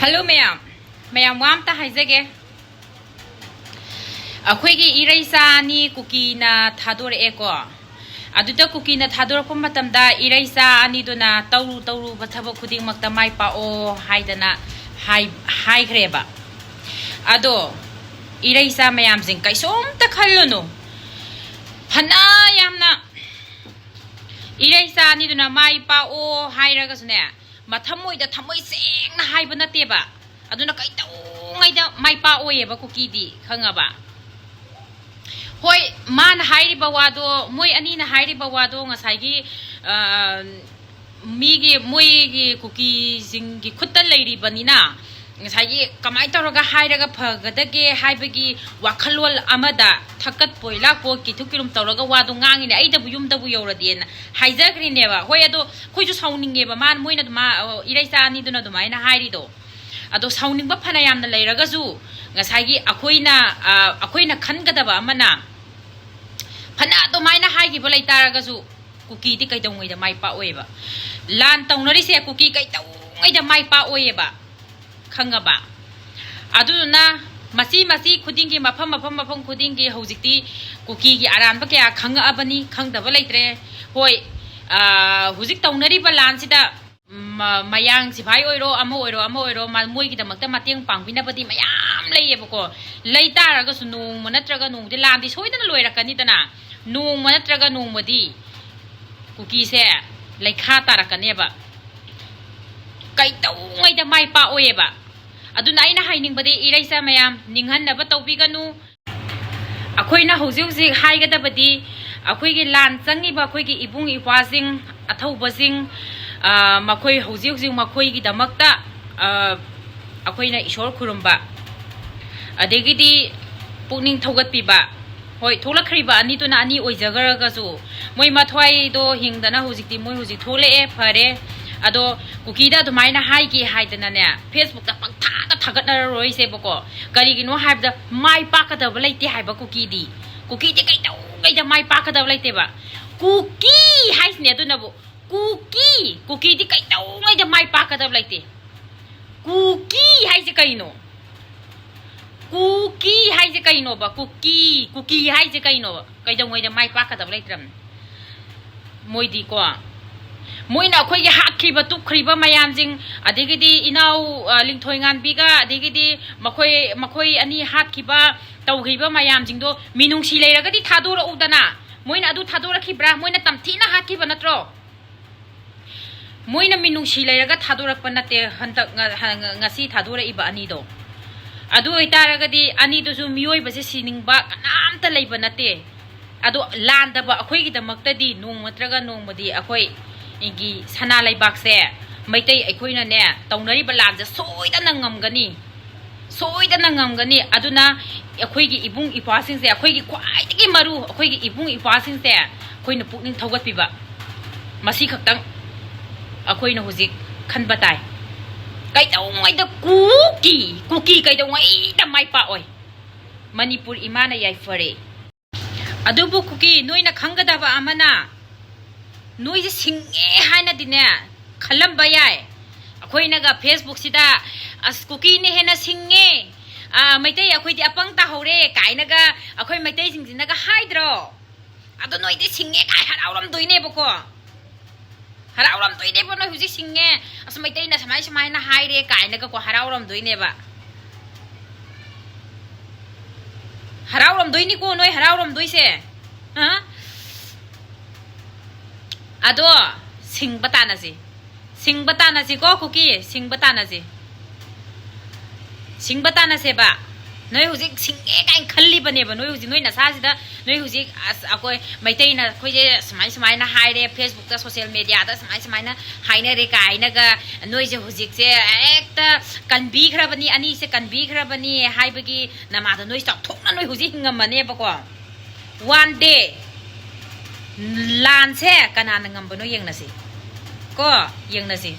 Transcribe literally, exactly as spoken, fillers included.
Hello ꯃꯌꯥꯝ, ꯃꯌꯥꯝ ꯋꯥ ꯑꯝꯇ ꯍꯥꯏꯖꯒꯦ꯫ ꯑꯩꯈꯣꯏꯒꯤ ꯏꯔꯩꯆꯥ ꯑꯅꯤ ꯀꯨꯀꯤꯅ ꯊꯥꯗꯣꯔꯛꯑꯦꯀꯣ꯫ ꯑꯗꯨꯗ ꯀꯨꯀꯤꯅ ꯊꯥꯗꯣꯔꯛꯄ ꯃꯇꯝꯗ ꯏꯔꯩꯆꯥ ꯑꯅꯤꯗꯨꯅ "ꯇꯧꯔꯨ ꯇꯧꯔꯨꯕ ꯊꯕꯛ ꯈꯨꯗꯤꯡꯃꯛꯇ ꯃꯥꯏ ꯄꯥꯛꯑꯣ" ꯍꯥꯏꯗꯅ ꯍꯥꯏ-, ꯍꯥꯏꯈ꯭ꯔꯦꯕ꯫ ꯑꯗꯣ ꯏꯔꯩꯆꯥ ꯃꯌꯥꯝꯁꯤꯡ ꯀꯩꯁꯨꯝꯇ ꯈꯜꯂꯨꯅꯨ꯫ ꯐꯅ ꯌꯥꯝꯅ ꯏꯔꯩꯆꯥ ꯑꯅꯤꯗꯨꯅ ꯃꯥꯏ ꯄꯥꯛꯑꯣ ꯍꯥꯏꯔꯒꯁꯨꯅꯦ, ꯃꯊꯃꯣꯏꯗ ꯊꯃꯣꯏ ꯁꯦꯡꯅ ꯍꯥꯏꯕ ꯅꯠꯇꯦꯕ꯫ ꯑꯗꯨꯅ ꯀꯩꯗꯧꯉꯩꯗ ꯃꯥꯏ ꯄꯥꯛꯑꯣꯏꯌꯦꯕ ꯀꯨꯀꯤꯗꯤ, ꯈꯪꯉꯕ? ꯍꯣꯏ, ꯃꯥꯅ ꯍꯥꯏꯔꯤꯕ ꯋꯥꯗꯣ, ꯃꯣꯏ ꯑꯅꯤꯅ ꯍꯥꯏꯔꯤꯕ ꯋꯥꯗꯣ ꯉꯁꯥꯏꯒꯤ, ꯑ, ꯃꯤꯒꯤ, ꯃꯣꯏꯒꯤ ꯀꯨꯀꯤꯁꯤꯡꯒꯤ ꯈꯨꯠꯇ ꯂꯩꯔꯤꯕꯅꯤꯅ, ꯉꯁꯥꯏꯒꯤ ꯀꯃꯥꯏꯅ ꯇꯧꯔꯒ ꯍꯥꯏꯔꯒ ꯐꯒꯗꯒꯦ ꯍꯥꯏꯕꯒꯤ ꯋꯥꯈꯜꯂꯣꯟ ꯑꯃꯗ ꯊꯛꯀꯠꯄꯣꯏ ꯂꯥꯛꯄꯣꯏ ꯀꯤꯊꯨ ꯀꯤꯔꯨꯝ ꯇꯧꯔꯒ ꯋꯥꯗꯣ ꯉꯥꯡꯉꯤꯅꯦ, "ꯑꯩꯗꯕꯨ ꯌꯨꯝꯗꯕꯨ ꯌꯧꯔꯗꯤꯅ" ꯍꯥꯏꯖꯈ꯭ꯔꯤꯅꯦꯕ꯫ ꯍꯣꯏ, ꯑꯗꯣ ꯑꯩꯈꯣꯏꯁꯨ ꯁꯥꯎꯅꯤꯡꯉꯦꯕ, ꯃꯥ, ꯃꯣꯏꯅ ꯑꯗꯨꯃ-, ꯏꯔꯩꯆꯥ ꯑꯅꯤꯗꯨꯅ ꯑꯗꯨꯃꯥꯏꯅ ꯍꯥꯏꯔꯤꯗꯣ꯫ ꯑꯗꯣ ꯁꯥꯎꯅꯤꯡꯕ ꯐꯅ ꯌꯥꯝꯅ ꯂꯩꯔꯒꯁꯨ, ꯉꯁꯥꯏꯒꯤ ꯑꯩꯈꯣꯏꯅ, ꯑ, ꯑꯩꯈꯣꯏꯅ ꯈꯟꯒꯗꯕ ꯑꯃꯅ, ꯐꯅ ꯑꯗꯨꯃꯥꯏꯅ ꯍꯥꯏꯈꯤꯕ ꯂꯩꯇꯥꯔꯒꯁꯨ, ꯀꯨꯀꯤꯗꯤ ꯀꯩꯗꯧꯉꯩꯗ ꯃꯥꯏ ꯄꯥꯛꯑꯣꯏꯕ? ꯂꯥꯟ ꯇꯧꯅꯔꯤꯁꯦ ꯀꯨꯀꯤ ꯀꯩꯗꯧꯉꯩꯗ ꯃꯥꯏ ꯄꯥꯛꯑꯣꯏꯌꯦꯕ, ꯈꯪꯉꯕ? ꯑꯗꯨꯗꯨꯅ ꯃꯁꯤ, ꯃꯁꯤ ꯈꯨꯗꯤꯡꯒꯤ, ꯃꯐꯝ, ꯃꯐꯝ, ꯃꯐꯝ ꯈꯨꯗꯤꯡꯒꯤ ꯍꯧꯖꯤꯛꯇꯤ ꯀꯨꯀꯤꯒꯤ ꯑꯔꯥꯟꯕ ꯀꯌꯥ ꯈꯪꯉꯛꯑꯕꯅꯤ, ꯈꯪꯗꯕ ꯂꯩꯇ꯭ꯔꯦ꯫ ꯍꯣꯏ, ꯑ, ꯍꯧꯖꯤꯛ ꯇꯧꯅꯔꯤꯕ ꯂꯥꯟꯁꯤꯗ ꯃ-, ꯃꯌꯥꯡ ꯁꯤꯐꯥꯏ ꯑꯣꯏꯔꯣ, ꯑꯃ ꯑꯣꯏꯔꯣ, ꯑꯃ ꯑꯣꯏꯔꯣ, ꯃ-, ꯃꯣꯏꯒꯤꯗꯃꯛꯇ ꯃꯇꯦꯡ ꯄꯥꯡꯕꯤꯅꯕꯗꯤ ꯃꯌꯥꯝ ꯂꯩꯌꯦꯕꯀꯣ꯫ ꯂꯩ ꯇꯥꯔꯒꯁꯨ ꯅꯣꯡꯃ ꯅꯠꯇ꯭ꯔꯒ ꯅꯣꯡꯃꯗꯤ ꯂꯥꯟꯗꯤ ꯁꯣꯏꯗꯅ ꯂꯣꯏꯔꯛꯀꯅꯤꯗꯅ꯫ ꯅꯣꯡꯃ ꯅꯠꯇ꯭ꯔꯒ ꯅꯣꯡꯃꯗꯤ ꯀꯨꯀꯤꯁꯦ ꯂꯩꯈꯥ ꯇꯥꯔꯛꯀꯅꯦꯕ꯫ ꯀꯩꯗꯧꯉꯩꯗ ꯃꯥꯏ ꯄꯥꯛꯑꯣꯏꯌꯦꯕ꯫ ꯑꯗꯨꯅ ꯑꯩꯅ ꯍꯥꯏꯅꯤꯡꯕꯗꯤ, ꯏꯔꯩꯆꯥ ꯃꯌꯥꯝ, ꯅꯤꯡꯍꯟꯅꯕ ꯇꯧꯕꯤꯒꯅꯨ꯫ ꯑꯩꯈꯣꯏꯅ ꯍꯧꯖꯤꯛ ꯍꯧꯖꯤꯛ ꯍꯥꯏꯒꯗꯕꯗꯤ, ꯑꯩꯈꯣꯏꯒꯤ ꯂꯥꯟ ꯆꯪꯉꯤꯕ ꯑꯩꯈꯣꯏꯒꯤ ꯏꯕꯨꯡ ꯏꯄ꯭ꯋꯥꯁꯤꯡ, ꯑꯊꯧꯕꯁꯤꯡ, ꯑ, ꯃꯈꯣꯏ ꯍꯧꯖꯤꯛ ꯍꯧꯖꯤꯛ ꯃꯈꯣꯏꯒꯤꯗꯃꯛꯇ, ꯑ, ꯑꯩꯈꯣꯏꯅ ꯏꯁꯣꯔ ꯈꯨꯔꯨꯝꯕ, ꯑꯗꯒꯤꯗꯤ ꯄꯨꯛꯅꯤꯡ ꯊꯧꯒꯠꯄꯤꯕ, ꯍꯣꯏ, ꯊꯣꯛꯂꯛꯈ꯭ꯔꯤꯕ ꯑꯅꯤꯗꯨꯅ ꯑꯅꯤ ꯑꯣꯏꯖꯈ꯭ꯔꯒꯁꯨ, ꯃꯣꯏ ꯃꯊ꯭ꯋꯥꯏꯗꯣ ꯍꯤꯡꯗꯅ ꯍꯧꯖꯤꯛꯇꯤ ꯃꯣꯏ ꯍꯧꯖꯤꯛ ꯊꯣꯛꯂꯛꯑꯦ, ꯐꯔꯦ꯫ ꯑꯗꯣ ꯀꯨꯀꯤꯗ ꯑꯗꯨꯃꯥꯏꯅ ꯍꯥꯏꯒꯦ ꯍꯥꯏꯗꯅꯅꯦ, Facebook-ꯇ ꯄꯪꯊꯥꯗ ꯊꯥꯒꯠꯅꯔꯔꯣꯏꯁꯦꯕꯀꯣ꯫ ꯀꯔꯤꯒꯤꯅꯣ ꯍꯥꯏꯕꯗ, ꯃꯥꯏ ꯄꯥꯛꯀꯗꯕ ꯂꯩꯇꯦ ꯍꯥꯏꯕ ꯀꯨꯀꯤꯗꯤ꯫ ꯀꯨꯀꯤꯗꯤ ꯀꯩꯗꯧꯉꯩꯗ ꯃꯥꯏ ꯄꯥꯛꯀꯗꯕ ꯂꯩꯇꯦꯕ꯫ ꯀꯨꯀꯤ ꯍꯥꯏꯁꯤꯅꯦ ꯑꯗꯨꯅꯕꯨ꯫ ꯀꯨꯀꯤ, ꯀꯨꯀꯤꯗꯤ ꯀꯩꯗꯧꯉꯩꯗ ꯃꯥꯏ ꯄꯥꯛꯀꯗꯕ ꯂꯩꯇꯦ꯫ ꯀꯨꯀꯤ ꯍꯥꯏꯁꯦ ꯀꯩꯅꯣ? ꯀꯨꯀꯤ ꯍꯥꯏꯁꯦ ꯀꯩꯅꯣꯕ? ꯀꯨꯀꯤ, ꯀꯨꯀꯤ ꯍꯥꯏꯁꯦ ꯀꯩꯅꯣꯕ? ꯀꯩꯗꯧꯉꯩꯗ ꯃꯥꯏ ꯄꯥꯛꯀꯗꯕ ꯂꯩꯇ꯭ꯔꯕꯅꯤ ꯃꯣꯏꯗꯤꯀꯣ꯫ ꯃꯣꯏꯅ ꯑꯩꯈꯣꯏꯒꯤ ꯍꯥꯠꯈ꯭ꯔꯤꯕ ꯇꯨꯞꯈ꯭ꯔꯤꯕ ꯃꯌꯥꯝꯁꯤꯡ, ꯑꯗꯒꯤꯗꯤ ꯏꯅꯥꯎ, ꯑ, ꯂꯤꯡꯊꯣꯏꯉꯥꯟꯕꯤꯒ, ꯑꯗꯒꯤꯗꯤ ꯃꯈꯣꯏ, ꯃꯈꯣꯏ ꯑꯅꯤ ꯍꯥꯠꯈꯤꯕ, ꯇꯧꯈꯤꯕ ꯃꯌꯥꯝꯁꯤꯡꯗꯣ ꯃꯤꯅꯨꯡꯁꯤ ꯂꯩꯔꯒꯗꯤ ꯊꯥꯗꯣꯔꯛꯎꯗꯅ꯫ ꯃꯣꯏꯅ ꯑꯗꯨ ꯊꯥꯗꯣꯔꯛꯈꯤꯕ꯭ꯔꯥ? ꯃꯣꯏꯅ ꯇꯝꯊꯤꯅ ꯍꯥꯠꯈꯤꯕ ꯅꯠꯇ꯭ꯔꯣ? ꯃꯣꯏꯅ ꯃꯤꯅꯨꯡꯁꯤ ꯂꯩꯔꯒ ꯊꯥꯗꯣꯔꯛꯄ ꯅꯠꯇꯦ꯫ ꯍꯟꯗꯛ ꯉ-, ꯉ-, ꯉꯁꯤ ꯊꯥꯗꯣꯔꯛꯏꯕ ꯑꯅꯤꯗꯣ꯫ ꯑꯗꯨ ꯑꯣꯏꯇꯥꯔꯒꯗꯤ ꯑꯅꯤꯗꯨꯁꯨ ꯃꯤꯑꯣꯏꯕꯁꯦ ꯁꯤꯅꯤꯡꯕ ꯀꯅꯥꯝꯇ ꯂꯩꯕ ꯅꯠꯇꯦ꯫ ꯑꯗꯣ ꯂꯥꯟꯗꯕ ꯑꯩꯈꯣꯏꯒꯤꯗꯃꯛꯇꯗꯤ ꯅꯣꯡꯃ ꯅꯠꯇ꯭ꯔꯒ ꯅꯣꯡꯃꯗꯤ ꯑꯩꯈꯣꯏꯒꯤ ꯁꯅꯥ ꯂꯩꯕꯥꯛꯁꯦ, ꯃꯩꯇꯩ ꯑꯩꯈꯣꯏꯅꯅꯦ, ꯇꯧꯅꯔꯤꯕ ꯂꯥꯟꯁꯦ ꯁꯣꯏꯗꯅ ꯉꯝꯒꯅꯤ꯫ ꯁꯣꯏꯗꯅ ꯉꯝꯒꯅꯤ꯫ ꯑꯗꯨꯅ ꯑꯩꯈꯣꯏꯒꯤ ꯏꯕꯨꯡ ꯏꯄ꯭ꯋꯥꯁꯤꯡꯁꯦ, ꯑꯩꯈꯣꯏꯒꯤ ꯈ꯭ꯋꯥꯏꯗꯒꯤ ꯃꯔꯨ, ꯑꯩꯈꯣꯏꯒꯤ ꯏꯕꯨꯡ ꯏꯄ꯭ꯋꯥꯁꯤꯡꯁꯦ ꯑꯩꯈꯣꯏꯅ ꯄꯨꯛꯅꯤꯡ ꯊꯧꯒꯠꯄꯤꯕ, ꯃꯁꯤ ꯈꯛꯇꯪ ꯑꯩꯈꯣꯏꯅ ꯍꯧꯖꯤꯛ ꯈꯟꯕ ꯇꯥꯏ꯫ ꯀꯩꯗꯧꯉꯩꯗ ꯀꯨꯀꯤ, ꯀꯨꯀꯤ ꯀꯩꯗꯧꯉꯩꯗ ꯃꯥꯏ ꯄꯥꯛꯑꯣꯏ꯫ ꯃꯅꯤꯄꯨꯔ ꯏꯃꯥꯅ ꯌꯥꯏꯐꯔꯦ꯫ ꯑꯗꯨꯕꯨ ꯀꯨꯀꯤ, ꯅꯣꯏꯅ ꯈꯪꯒꯗꯕ ꯑꯃꯅ, ꯅꯣꯏꯁꯦ ꯁꯤꯡꯉꯦ ꯍꯥꯏꯅꯗꯤꯅꯦ ꯈꯜꯂꯝꯕ ꯌꯥꯏ꯫ ꯑꯩꯈꯣꯏꯅꯒ Facebookꯁꯤꯗ, "ꯑꯁ, ꯀꯨꯀꯤꯅ ꯍꯦꯟꯅ ꯁꯤꯡꯉꯦ, ꯑ, ꯃꯩꯇꯩ ꯑꯩꯈꯣꯏꯗꯤ ꯑꯄꯪ ꯇꯥꯍꯧꯔꯦ" ꯀꯥꯏꯅꯒ ꯑꯩꯈꯣꯏ ꯃꯩꯇꯩꯁꯤꯡꯁꯤꯅꯒ ꯍꯥꯏꯗ꯭ꯔꯣ? ꯑꯗꯣ ꯅꯣꯏꯗꯤ ꯁꯤꯡꯉꯦ ꯀꯥꯏ ꯍꯔꯥꯎꯔꯝꯗꯣꯏꯅꯦꯕꯀꯣ꯫ ꯍꯔꯥꯎꯔꯝꯗꯣꯏꯅꯦꯕ, ꯅꯣꯏ ꯍꯧꯖꯤꯛ ꯁꯤꯡꯉꯦ, "ꯑꯁ, ꯃꯩꯇꯩꯅ ꯁꯨꯃꯥꯏ ꯁꯨꯃꯥꯏꯅ ꯍꯥꯏꯔꯦ" ꯀꯥꯏꯅꯒꯀꯣ ꯍꯔꯥꯎꯔꯝꯗꯣꯏꯅꯦꯕ꯫ ꯍꯔꯥꯎꯔꯝꯗꯣꯏꯅꯤꯀꯣ ꯅꯣꯏ ꯍꯔꯥꯎꯔꯝꯗꯣꯏꯁꯦ꯫ ꯑ? ꯑꯗꯣ ꯁꯤꯡꯕ ꯇꯥꯅꯁꯤ꯫ ꯁꯤꯡꯕ ꯇꯥꯅꯁꯤꯀꯣ ꯀꯨꯀꯤ, ꯁꯤꯡꯕ ꯇꯥꯅꯁꯤ꯫ ꯁꯤꯡꯕ ꯇꯥꯅꯁꯦꯕ꯫ ꯅꯣꯏ ꯍꯧꯖꯤꯛ ꯁꯤꯡꯉꯦ ꯀꯥꯏꯅ ꯈꯜꯂꯤꯕꯅꯦꯕ꯫ ꯅꯣꯏ ꯍꯧꯖꯤꯛ ꯅꯣꯏ ꯅꯁꯥꯁꯤꯗ, ꯅꯣꯏ ꯍꯧꯖꯤꯛ, "ꯑꯁ, ꯑꯩꯈꯣꯏ ꯃꯩꯇꯩꯅ ꯑꯩꯈꯣꯏꯁꯦ ꯁꯨꯃꯥꯏ ꯁꯨꯃꯥꯏꯅ ꯍꯥꯏꯔꯦ, Facebookꯇ, social mediaꯗ ꯁꯨꯃꯥꯏ ꯁꯨꯃꯥꯏꯅ ꯍꯥꯏꯅꯔꯦ" ꯀꯥꯏꯅꯒ ꯅꯣꯏꯁꯦ ꯍꯧꯖꯤꯛꯁꯦ ꯍꯦꯛꯇ ꯀꯟꯕꯤꯈ꯭ꯔꯕꯅꯤ, ꯑꯅꯤꯁꯦ ꯀꯟꯕꯤꯈ꯭ꯔꯕꯅꯤ ꯍꯥꯏꯕꯒꯤ ꯅꯃꯥꯗ ꯅꯣꯏ ꯆꯥꯎꯊꯣꯛꯅ ꯅꯣꯏ ꯍꯧꯖꯤꯛ ꯍꯤꯡꯉꯝꯃꯅꯦꯕꯀꯣ꯫ One day ꯂꯥꯟꯁꯦ ꯀꯅꯥꯅ ꯉꯝꯕꯅꯣ ꯌꯦꯡꯅꯁꯤ ꯀꯣ, ꯌꯦꯡꯅꯁꯤ꯫